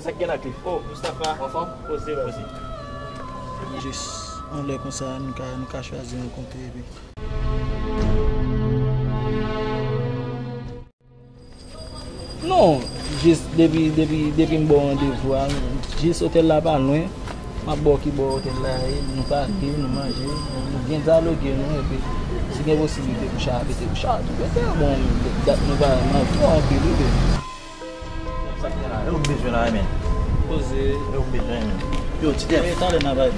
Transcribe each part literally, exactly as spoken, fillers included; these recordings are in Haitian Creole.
Sa k gen la, Cliff? Oh, Moustapha. Anfòm? Poze, baz. Jis anlè konsa, nou ka, nou ka chwazi rankontre epi. Non, jis depi, depi, depi m ba w randevou a, jis otèl la pa lwen. M ap ba w ki bò otèl la ye, nou pale, nou manje, nou, nou byen dyaloge, nou, epi si gen posiblite pou chak pete, pou chak pete, bon, dat nou pa nan fò anpil, wi, baby. Sa k gen la? E ou k bezwen la, men? Poze. E ou k bezwen, men? Yo, ti dèf. E talè n a pale.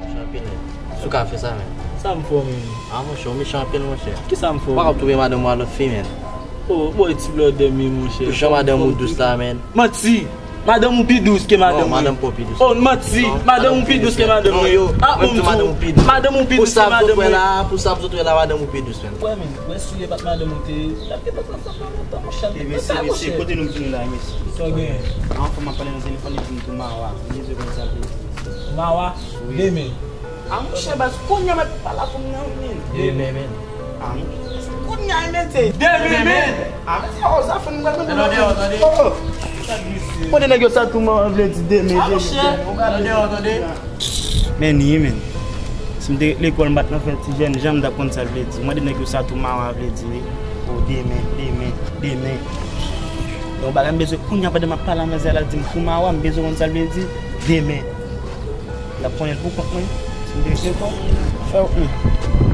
Mechan anpil, men. Si w ka fè sa, men. Sa m fè w, men? A, monchè, ou mechan anpil, monchè. Kisa m fè w? Ou pa ka twouve madanm ou a lòt fi, men. Oh, bòy, ti blòdè, men, monchè. Jan madanm ou dous la, men. Manti! Madanm ou pi dous ke madanm mwen. Non, madanm pa w pi dous. Oh, manti! Madanm ou pi dous ke madanm mwen. Ah, madanm ou pi dous ke madanm mwen. Pou sa m sot wè la, pou sa m sot wè la, madanm ou pi dous, men. Wè, men, wè si e pa t madanm ou te ye, l ap gentan pran fanm nan lontan, monchè. E mesye, mesye, kote nou vini la, mesye? Sa w gen? Anfòm ap pale nan telefòn, li di m tou mawa. Li di konn sa l vle di. Mawa? Wi. Demen. A, monchè, baz, kounye a m ap pale a fanm nan, men. Demen, men. A, monchè, kounye a, men, se demen, men. A, men, se o zafè nou pral mande. Tande, tande. Oh, oh. Mande nèg yo sa tou mawa vle di demen, demen, demen. Tande, tande. Men ni, men. Si m te lekòl, m pa t nan fè ti jèn jan, m t ap konn sa l vle di. Mande nèg yo sa tou mawa vle di, wi. O, demen, demen, demen. Yon bagay m bezwen kounye a pandan m ap pale a manzè a, l ap di m tou mawa, m bezwen konn sa l vle di. Demen. L ap konnen l pou kont mwen. Si m te lekòl, fè w, hmm.